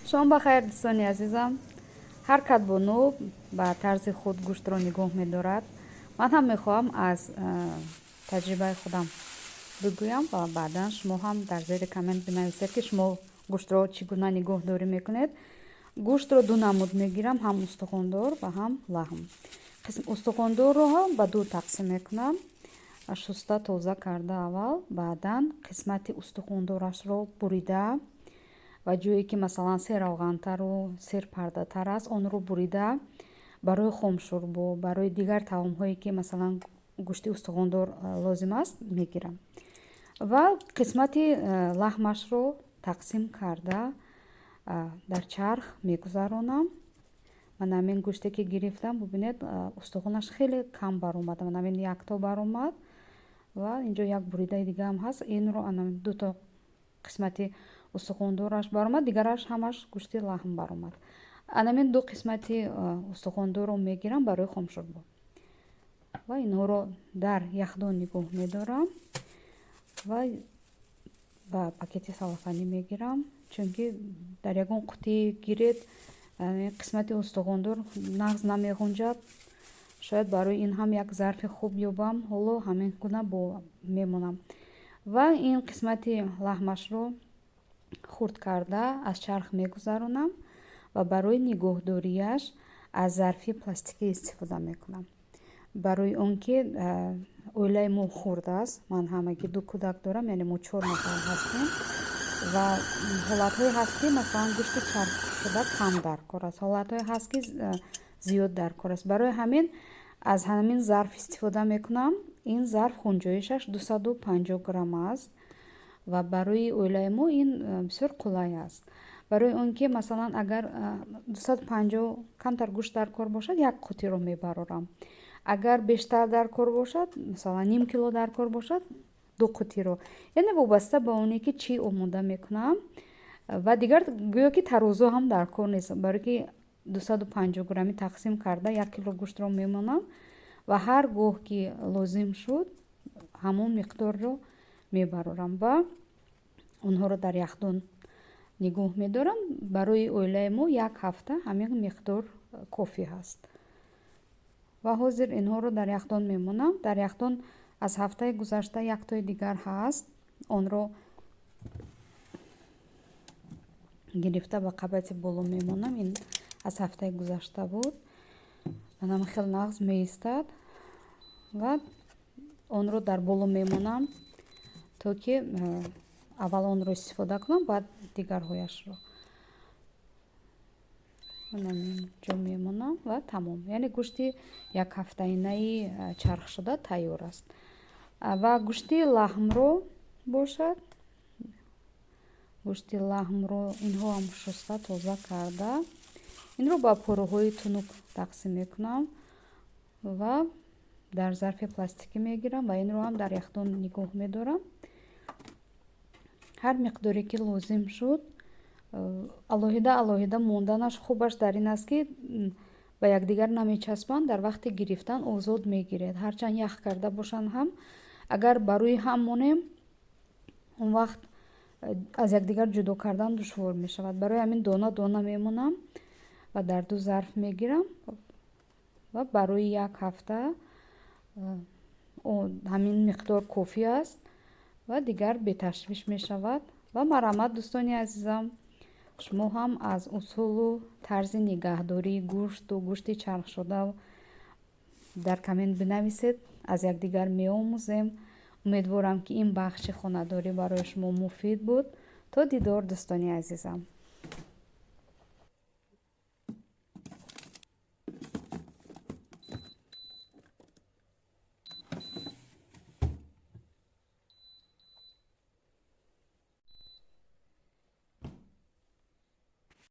Шом ба хайр, дӯстони азизам. Ҳар кадбону ба тарзи худ гӯштро нигоҳ медорад. Ман ҳам мехоҳам аз таҷрибаи худам бигӯям ва баъдан шумо ҳам дар зери коммент бинависед, ки шумо гӯштро чӣ гуна нигоҳдорӣ мекунед. Гӯштро ду намуд мегирам, ҳам устухондор ва ҳам лаҳм. Устухондорро ҳам ба ду тақсим мекунам. Шуста, тоза карда аввал, баъдан қисмати устухондорашро бурида ва ҷое ки, масалан, серравғантару серпардатар аст, онро бурида, барои хомшӯрбо, барои дигар таомҳое ки, масалан, гӯшти устухондор лозим аст, мегирам ва қисмати лаҳмашро тақсим карда, дар чарх мегузаронам. Ман ҳамин гӯште ки гирифтам, бубинед, устухонаш хеле кам баромад. Ман ҳамин якто баромад ва инҷо як буридаи дигаам ҳаст. Инро дуто қисмати устухондораш баромад, дигараш ҳамаш гӯшти лаҳм баромад. Анамин ду қисмати устухондорро мегирам барои хомшӯрбо ва инҳоро дар яхдон нигоҳ медорам ва ба пакети салафанӣ мегирам, чунки дар ягон қутӣ гиред, қисмати устухондор нағз намеғунҷад. Шояд барои ин ҳам як зарфи хуб ёбам. Ҳоло ҳамин гуна бо мемонам ва ин қисмати лаҳмашро хурд карда, аз чарх мегузаронам ва барои нигоҳдориаш аз зарфи пластикӣ истифода мекунам. Барои он ки оилаи мо хурд аст, ман ҳамагӣ ду кӯдак дорам, яъне мо чор нафар ҳастем ва ҳолатҳое ҳаст, ки, масалан, гӯшти чархшуда кам дар кор аст, ҳолатҳое ҳаст, ки зиёд дар кор аст. Барои ҳамин аз ҳамин зарф истифода мекунам. Ин зарф хунҷоишаш 250 грамм аст ва барои оилаи мо ин бисёр қулай аст. Барои он ки, масалан, агар 250 камтар гӯшт дар кор бошад, як қутиро мебарорам. Агар бештар дар кор бошад, масалан, ним кило дар кор бошад, ду қутиро. Яъне вобаста ба оне ки чӣ омода мекунам. Ва дигар гӯё ки тарозу ҳам дар кор нест, барое ки 250 граммӣ тақсим карда, як кило гӯштро мемонам ва ҳар гоҳ ки лозим шуд, ҳамон миқдорро мебарорам ва онҳоро дар яхдон нигоҳ медорам. Барои оилаи мо як ҳафта ҳамин миқдор кофӣ ҳаст ва ҳозир инҳоро дар яхдон мемонам. Дар яхдон аз ҳафтаи гузашта яктои дигар ҳаст, онро гирифта, ба қабати боло мемонам. Ин аз ҳафтаи гузашта буд. Манам хел нағз меистад ва онро дар боло мемонам, то ки аввал онро истифода кунам, баъд дигарҳояшро. Ҷо мемонам ва тамом. Яъне гӯшти якҳафтаинаи чархшуда тайёр аст. Ва гӯшти лаҳмро бошад, гӯшти лаҳмро инҳоам шуста, тоза карда, инро ба пораҳои тунук тақсим мекунам ва дар зарфи пластикӣ мегирам ва инро ҳам дар яхдон нигоҳ медорам. Ҳар миқдоре ки лозим шуд, алоҳида алоҳида монданаш хубаш дар ин аст, ки ба якдигар намечаспанд, дар вақти гирифтан озод мегиред. Ҳарчанд ях карда бошанд ҳам, агар ба рӯи ҳам монем, он вақт аз якдигар ҷудо кардан душвор мешавад. Барои ҳамин дона дона мемонам ва дар ду зарф мегирам ва барои як ҳафта ҳамин миқдор кофӣ аст ва дигар беташвиш мешавад. Ва марҳамат, дӯстони азизам, шумо ҳам аз усулу тарзи нигаҳдории гӯшту гӯшти чархшуда дар коммент бинависед, аз якдигар меомӯзем. Умедворам, ки ин бахши хонадорӣ барои шумо муфид буд. То дидор, дӯстони азизам.